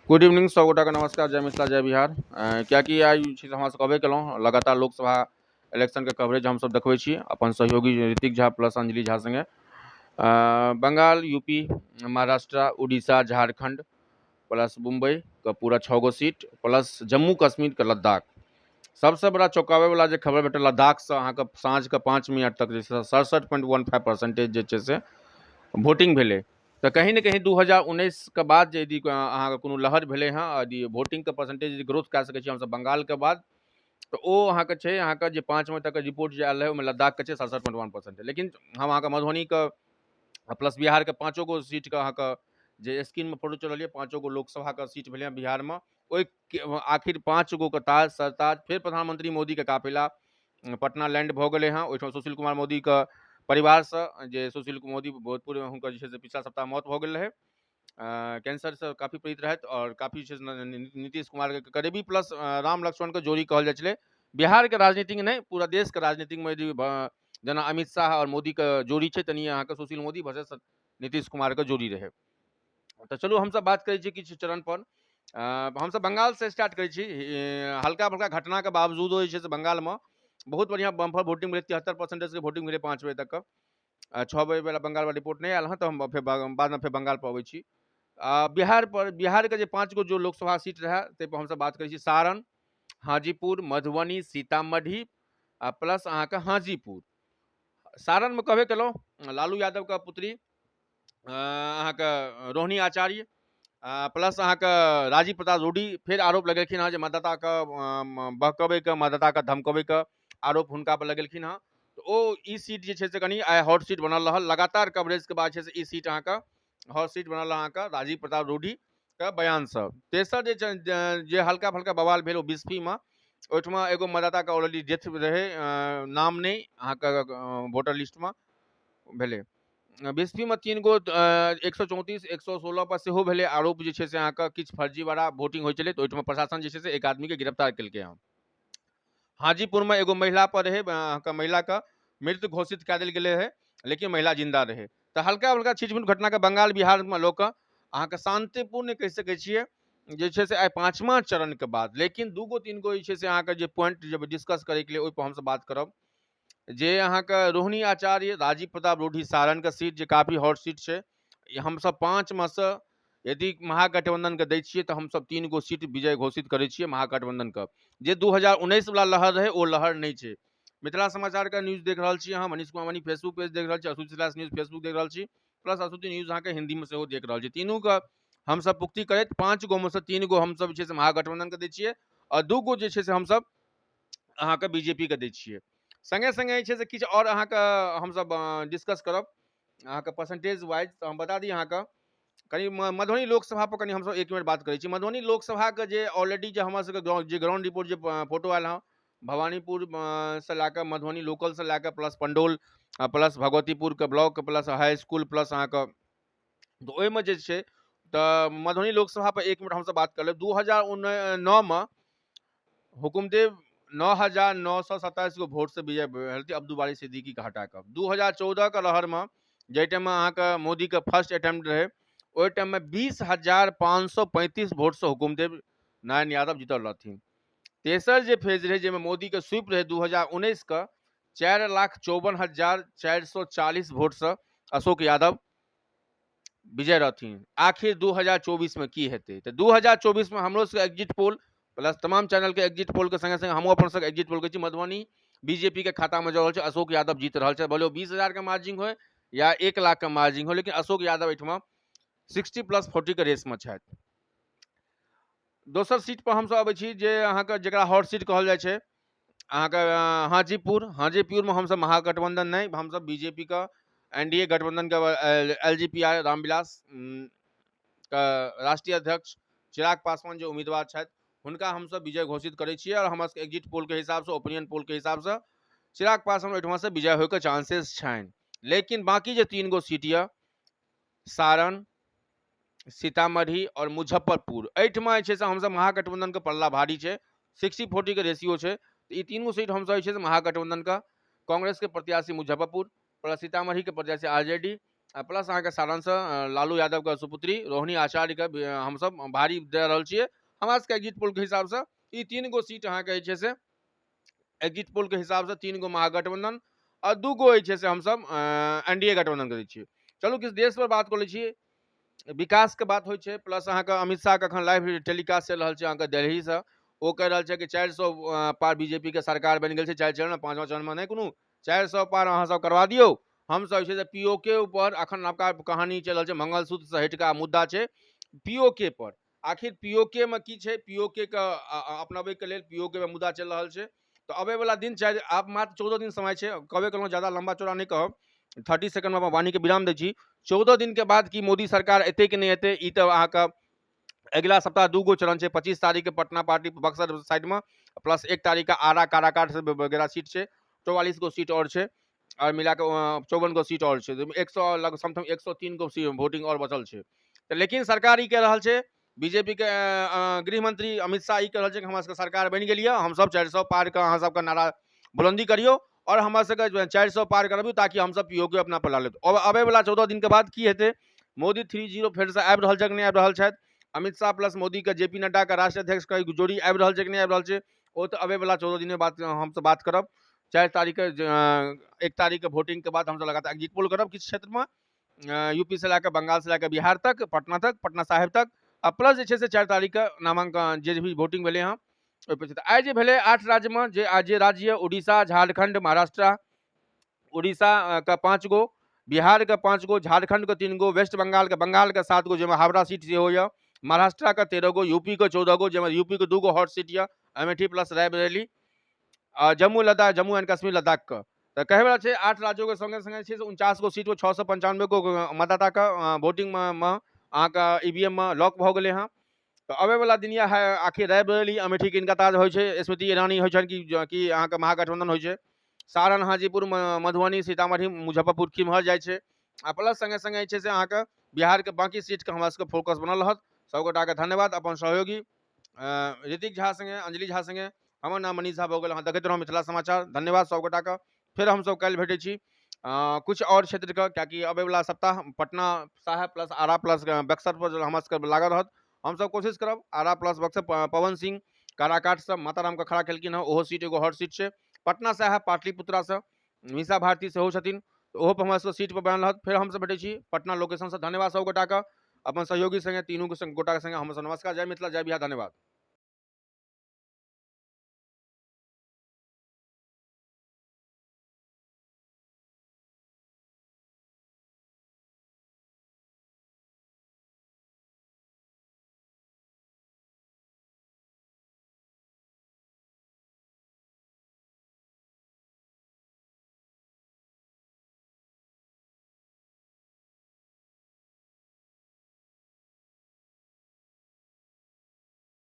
Good evening सब गोटाके नमस्कार, जय मिथिला जय बिहार। कियाकि आइ जे छै से हमरा सब कहबे केलहुँ, लगातार लोकसभा इलेक्शनके कवरेज हमसब देखबै छी अपन सहयोगी ऋतिक झा प्लस अंजलि झा संगे। बंगाल, यूपी, महाराष्ट्र, उड़ीसा, झारखंड प्लस मुम्बईके पूरा 6 गो सीट प्लस जम्मू कश्मीरके लद्दाख। सबसँ बड़ा चौंकाबैवला जे खबर भेटल लद्दाखसँ अहाँके साँझके 5 मिनट तक जे छै 67.15% जे छै से वोटिंग भेलै। तऽ कहीं ने कहीं 2019 के बाद जे यदि अहाँके कोनो लहर भेलै हँ, यदि वोटिंगके परसेंटेज यदि ग्रोथ कए सकै छी हमसब बंगालके बाद, तऽ ओ अहाँके छै अहाँके जे 5 मई तक रिपोर्ट जे आयल रहै ओहिमे लद्दाखके छै 67.1%। लेकिन हम अहाँके मधुबनीके प्लस बिहारके 5 गो सीटके अहाँके जे स्क्रीनमे फोटो चलल यऽ 5 गो लोकसभाके सीट भेलै हँ बिहारमे। ओहि आखिर 5 गो के ताज सरताज फेर प्रधानमंत्री मोदीके काफिला पटना लैंड भऽ गेलै हँ। ओहिठाम सुशील कुमार मोदीके परिवारसँ जे सुशील मोदी भोजपुरमे हुनकर जे छै से पिछला सप्ताह मौत भऽ गेल रहै, कैंसरसँ काफी पीड़ित रहथि और काफी जे छै नीतीश कुमारके करीबी प्लस राम लक्ष्मणके जोड़ी कहल जाइ छलै। बिहारके राजनीतिक नहि, पूरा देशके राजनीतिकमे यदि जेना अमित शाह और मोदीके जोड़ी छै तनि अहाँके सुशील मोदी वर्सेस नीतीश कुमारके जोड़ी रहै। तऽ चलू हमसब बात करै छी किछु चरण पर। हमसब बंगालसँ स्टार्ट करै छी। हल्का फुल्का घटनाके बावजूदो जे छै से बंगालमे बहुत बढ़िआँ बम्पर वोटिंग भेलै, 73% के वोटिंग भेलै 5 बजे तक। 6 बजे वला बंगाल वाला रिपोर्ट नहि आयल हँ, तऽ हम फेर बादमे फेर बंगाल पर अबै छी। बिहार पर, बिहारके जे 5 गो जो लोकसभा सीट रहए ताहिपर हमसब बात करै छी। सारण, हाजीपुर, मधुबनी, सीतामढ़ी आ प्लस अहाँके हाजीपुर। सारणमे कहबे केलहुँ लालू यादवके पुत्री अहाँके रोहिणी आचार्य प्लस अहाँके राजीव प्रताप रूडी फेर आरोप लगेलखिन हँ जे मतदाताके बहकबैके, मतदाताके धमकबैके आरोप हुनका पर लगेलखिन हँ। तऽ ओ ई सीट जे छै से कनि आइ हॉट सीट बनल रहल। लगातार कवरेजके बाद छै से ई सीट अहाँके हॉट सीट बनल अहाँके राजीव प्रताप रूडीके बयानसँ। तेसर जे छै जे हल्का फल्का बवाल भेल ओ बिस्फीमे, ओहिठमा एगो मतदाताके ऑलरेडी डेथ रहै, नाम नहि अहाँके वोटर लिस्टमे भेलै। बिस्फीमे 3 गो 134, 116 पर सेहो भेलै आरोप जे छै से अहाँके किछु फर्जीवाड़ा वोटिंग होइ छलै, तऽ ओहिठमा प्रशासन जे छै से एक आदमीके गिरफ्तार केलकै हँ। हाजीपुरमे एगो महिला पर रहै, अहाँके महिलाके मृत घोषित कए देल गेलै रहै, लेकिन महिला जिन्दा रहै। तऽ हल्का हल्का छिटपुट घटनाके बंगाल बिहारमे लोक अहाँके शान्तिपूर्ण कहि सकै छियै जे छै से आइ 5वां चरणके बाद। लेकिन 2 गो 3 गो जे छै से अहाँके जे पॉइंट जे डिस्कस करैके लिए ओहिपर हमसब बात करब। जे अहाँके रोहिणी आचार्य, राजीव प्रताप रूडी सारणके सीट जे काफी हॉट सीट छै, हमसब 5 मे सँ यदि महागठबंधनके दै छियै तऽ हमसब 3 गो सीट विजय घोषित करै छियै महागठबंधनके। जे 2019 वाला लहर रहै ओ लहर नहि छै। मिथिला समाचारके न्यूज देख रहल छी अहाँ, Manish Kumar money Facebook page देख रहल छी, अशुचि स्लैश न्यूज फेसबुक देख रहल छी, प्लस अशुचि न्यूज अहाँके हिन्दीमे सेहो देख रहल छी। तीनूके हमसब पुख्ती करैत 5 गो मे सँ 3 गो हमसब जे छै से महागठबंधनके दै छियै और 2 गो जे छै से हमसब अहाँके बीजेपीके दै छियै। संगे संगे जे छै से किछु आओर अहाँके हमसब डिस्कस करब अहाँके परसेंटेज वाइज। तऽ हम बता दी अहाँके कनि मधुबनी लोकसभा पर कनि हमसब 1 मिनट बात करै छी। मधुबनी लोकसभाके जे ऑलरेडी जे हमर सबके जे ग्राउंड रिपोर्ट जे फोटो आयल हँ भवानीपुर से लए कऽ मधुबनी लोकलसँ लए कऽ प्लस पंडौल प्लस भगवतीपुरके block plus high school plus अहाँके, तऽ ओहिमे जे छै तऽ मधुबनी लोकसभा पर 1 मिनट हमसब बात कर लेब। 2009 मे हुकुमदेव 9,927 गो वोटसँ विजय भेल अब्दुल बारी सिद्दीकीके हटा कऽ। 2014 के लहरमे जाहि टाइममे अहाँके मोदीके फर्स्ट अटेम्प्ट रहै ओहि टाइममे 20,535 वोटसँ हुकुमदेव नारायण यादव जीतल रहथिन। तेसर जे फेज रहै जाहिमे मोदीके स्वीप रहै 2019 के 4,54,440 वोटसँ अशोक यादव विजय रहथिन। आखिर 2024 में की हेतै? तऽ 2024 में हमरो सबके एग्जिट पोल प्लस तमाम चैनलके एग्जिट पोलके संगे संगे हमहूँ अपन सबके एग्जिट पोल कहै छी मधुबनी बीजेपी के खातामे जा रहल छै, अशोक यादव जीत रहल छै। भले 20,000 के मार्जिन होय या 1 लाख के मार्जिन हो, लेकिन अशोक यादव एहिठमा 60+40 के रेसमे छथि। दोसर सीट पर हमसब अबै छी जे अहाँके जकरा हॉट सीट कहल जाइ छै अहाँके हाजीपुर। हाजीपुरमे हमसब महागठबंधन नहि, हमसब बीजेपी के एनडीए गठबंधन के एलजीपीआर रामविलास के राष्ट्रीय अध्यक्ष चिराग पासवान जे उम्मीदवार छथि हुनका हमसब विजय घोषित करै छियै। और हमर सबके एग्जिट पोल के हिसाबसँ, ओपिनियन पोल के हिसाबसँ चिराग पासवान ओहिठमासँ विजय होइके चांसेस छनि। लेकिन बाकी जे 3 गो सीट यऽ सारण, सीतामढ़ी और मुजफ्फरपुर, एहिठमा जे छै से हमसब महागठबंधनके पल्ला भारी छै, 60-40 के रेशियो छै। तऽ ई 3 गो सीट हमसब जे छै से महागठबंधनके कांग्रेसके प्रत्याशी मुजफ्फरपुर प्लस सीतामढ़ीके प्रत्याशी आरजेडी आ प्लस अहाँके सारणसँ लालू यादवके सुपुत्री रोहिणी आचार्यके हमसब भारी दए रहल छियै। हमरा सबके एग्जिट पोलके हिसाबसँ ई 3 गो सीट अहाँके जे छै से एग्जिट पोलके हिसाबसँ 3 गो महागठबंधन आ 2 गो जे छै से हमसब एनडीए गठबंधन करै छियै। चलू किछु देश पर बात कऽ लै छी, विकासके बात होइ छै। प्लस अहाँके अमित शाहके एखन लाइव टेलीकास्ट चलि रहल छै अहाँके दिल्लीसँ, ओ कहि रहल छै कि 400 पार बीजेपीके सरकार बनि गेल छै, 4 चरणमे 5वां चरणमे नहि कोनो, 400 पार अहाँसब करवा दियौ। हमसब जे छै से पीओके ऊपर एखन नवका कहानी चलि रहल छै, मंगलसूत्रसँ हटिका मुद्दा छै पीओके पर। आखिर पीओके मे की छै, पीओके के अपनाबैके लेल पीओके मे मुद्दा चलि रहल छै। तऽ अबैवला दिन चारि, आब मात्र 14 दिन समय छै, कहबे केलहुँ ज्यादा लम्बा चौड़ा नहि कहब, 30 सेकेंडमे अपन वाणीके विराम दै छी। 14 दिनके बाद की मोदी सरकार एतै कि नहि एतै, ई तऽ अहाँके अगिला सप्ताह 2 गो चरण छै। 25 तारीखके पटना पार्टी बक्सर साइडमे, प्लस 1 तारीखके आरा काराकाट से वगैरह सीट छै, 44 गो सीट आओर छै, आओर मिलाकऽ 54 गो सीट आओर छै, 100 लग समथिंग 103 गो वोटिंग आओर बचल छै। तऽ लेकिन सरकार ई कहि रहल छै, बीजेपीके गृहमंत्री अमित शाह ई कहि रहल छै कि हमरा सबके सरकार बनि गेल यऽ, हमसब 400 पार कऽ अहाँ सबके नारा बुलंदी करियौ आओर हमरा सबके 400 पार करबियौ ताकि हमसब पीओके अपना पर ला लेब। अब अबैवला 14 दिनके बाद की हेतै, मोदी 3-0 फेरसँ आबि रहल छै कि नहि आबि रहल छथि, अमित शाह प्लस मोदीके जेपी नड्डाके राष्ट्रीय अध्यक्षके जोड़ी आबि रहल छै कि नहि आबि रहल छै, ओ तऽ अबैवला 14 दिनमे बात हमसब बात करब। 4 तारीखके 1 तारीखके वोटिंगके बाद हमसब लगातार एग्जिट पोल करब किछु क्षेत्रमे, यूपी से लए कऽ बंगाल से लए कऽ बिहार तक, पटना तक, पटना साहेब तक, आ प्लस जे छै से 4 तारीखके नामांकन जे भी वोटिंग भेलै हँ ओहिपर छै। तऽ आइ जे भेलै 8 राज्यमे, जे आज जे राज्य यऽ उड़ीसा, झारखंड, महाराष्ट्र, उड़ीसा के 5 गो, बिहार के 5 गो, झारखंड के 3 गो, वेस्ट बंगाल के, बंगाल के 7 गो जाहिमे हावड़ा सीट सेहो यऽ, महाराष्ट्र के 13 गो, यूपी के 14 गो, जाहिमे यूपी के 2 गो हॉट सीट यऽ, अमेठी प्लस रायबरेली, आ जम्मू लद्दाख, जम्मू एंड कश्मीर लद्दाख के। तऽ कहैवला छै 8 राज्योके सङ्गे सङ्गे छै से 49 गो सीट 695 गो मतदाताके वोटिंगमे अहाँके ईवीएम मे लॉक भऽ गेलै हँ। तऽ अबैवला दिन यऽ आखिर रायबरेली अमेठी किनका ताज होइ छै, स्मृति ईरानी होइ छनि कि अहाँके महागठबंधन होइ छै, सारण, हाजीपुर, मधुबनी, सीतामढ़ी, मुजफ्फरपुर किम्हर जाइ छै। आ प्लस सङ्गे सङ्गे जे छै से अहाँके बिहारके बाँकी सीटके हमरा सबके फोकस बनल रहत। सबगोटाके धन्यवाद। अपन सहयोगी ऋतिक झा सङ्गे, अंजलि झा सङ्गे, हमर नाम मनीष झा भऽ गेल। अहाँ देखैत रहू मिथिला समाचार। धन्यवाद सबगोटाके। फेर हमसब काल्हि भेटै छी किछु आओर क्षेत्रके, कियाकि अबैवला सप्ताह पटना साहेब प्लस आरा प्लस बक्सर पर हमरा सबके लागल रहत। हमसब कोशिश करब आरा प्लस बक्सर, पवन सिंह काराकाटसँ मातारामके खड़ा केलखिन हँ, ओहो सीट एगो हॉट सीट छै। पटना साहेब पाटलिपुत्रासँ मीसा भारती सेहो छथिन, तऽ ओहो पर हमरा सबके सीट पर बनल रहत। फेर हमसब भेटै छी पटना लोकेशनसँ। धन्यवाद सब गोटाके। अपन सहयोगी सङ्गे तीनू गोटाके सङ्गे हमसब नमस्कार। जय मिथिला, जय बिहार, धन्यवाद।